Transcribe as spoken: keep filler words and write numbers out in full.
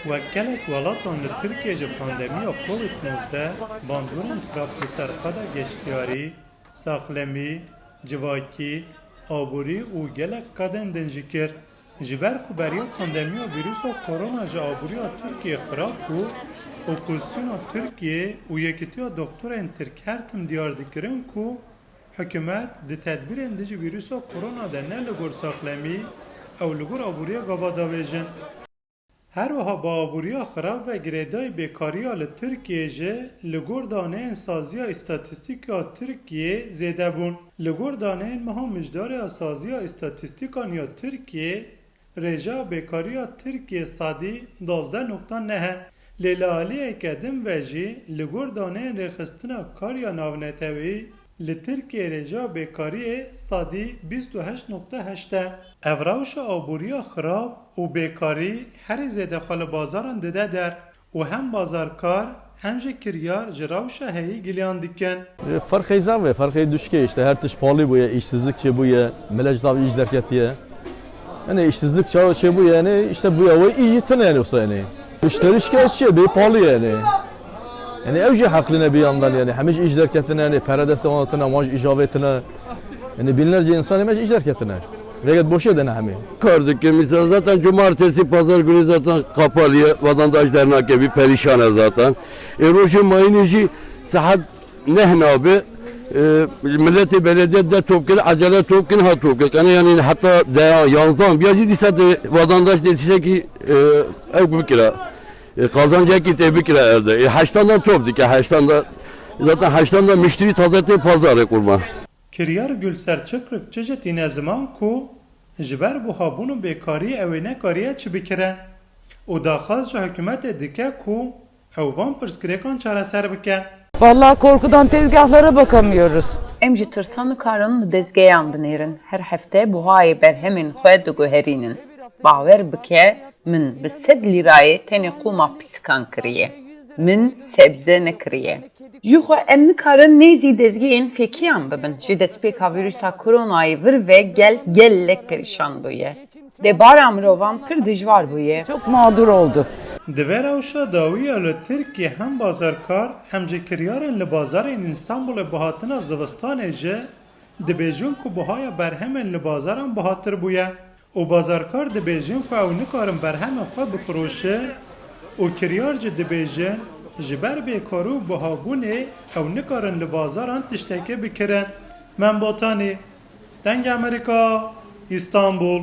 Wek gelek welatan li Tirkiyê ji pandemiya Covid nozdeh bandorên xirab li ser qada geştiyarî, saxlemî, civakî, aborî û gelek qadên din jî kir. Ji ber ku beriya pandemiya vîrusa korona ji aboriya Tirkiyê xirab bû, Opozisyona Tirkiyê û Yekîtiya Doktorên Tirk her tim diyar dikirin ku hikûmet di tedbîrên dijî vîrusa korona de ne li gor saxlemî ew li gor aboriya gava davêjin. Her wiha bi aboriya xirab ve girêdayî bêkariya li Tirkiyê jî li gor daneyên Saziya Îstatîstîk ya Tirkiyê zêde bûn. Li gor daneyên meha mijdarê ya Saziya Îstatîstîkan ya Tirkiyê, rêjeya bêkariya Tirkiyê sedî duwazdeh nokta neh e. Lê li aliyeke din ve jî li gor daneyên rêxistina kar ya navneteweyî, li Tirkiyê rêjeya bêkariyê sedî bîst û heşt nokta heşt e. Ev rewşa aboriya xirab û bêkarî herî zêde xwe li bazaran dide der û hem bazarkar hem jî kiryar ji rewşa heyî giliyan dikin. E, ferqê zaf e, ferqê duşkê işte her tişt palî bûye, îşsizlik çêbûye, millet zaf îş derketiye. Yani îşsizlik çawa çêbûye yani işte bûye wê îş jî tune yani olsa yani. Müşteri şikayetçi ye, bê palî yani. Yani ew jî heqlî ne bir yandan yani. Hemî jî îş derketine yani, pere destê wan tine, wan jî îş avêtine. Yani binlerce insan hemî jî îş derketine. Rêget boşê de ne hemî. Kar dikim, mesela zaten cumartesi, pazar günü zaten kapalı ya. Vatandaş dernake bir perişan e zaten. E, rojê mayînê jî saet neh nabe. E, milletê belediye de top kir, acele top kir, ha top kir. Yani, yani hatta de yanzdan bir jî dîsa de vatandaş de dîsa ki, e, ew bikira. E, kazancekî tê bikira erde. E, heştan da top dike, heştan da, zaten heştan da müşteri taze tê pazarê kurban. Kiryar Gülser Çıkrıkçı jî tîne ziman ku ji ber buhabûn û bêkarî ew ê nekariye çi bikire û daxwaz ji hikûmetê dike ku ew van pirsgirêkan çareser bike. Vallahi korkudan tezgahlara bakamıyoruz. Em ji tirsa nikarin li dezgeyan binêrin. Her hefte buhayê berhemên xwe diguherînin. Bawer bike, min bi sed lîrayê tenê qûma pîsikan kiriye. Min sebze nekiriye. Jixwe em nikarin nêzî dezgehên fêkiyan bibin. Ji destpêka vîrusa koronayê vir ve gel gelek perîşan bûye. Debara mirovan pir dijwar bûye. Çok mağdur oldu. Di vê rewşa dawî ya li Tirkiyê hem bazarkar hem jî kiryarên li bazarên Îstanbulê bi hatina zivistanê jî dibêjin ku buhaya berhemên li bazaran bihatir bûye û bazarkar dibêjin ku ew nikarin berhemên xwe bifiroşin û kiryar jî dibêjin ji ber bêkarî û buhabûnê ew nikarin li bazaran tiştekê bikirin. Mem Botanî, Dengê Amerîka, Îstanbul.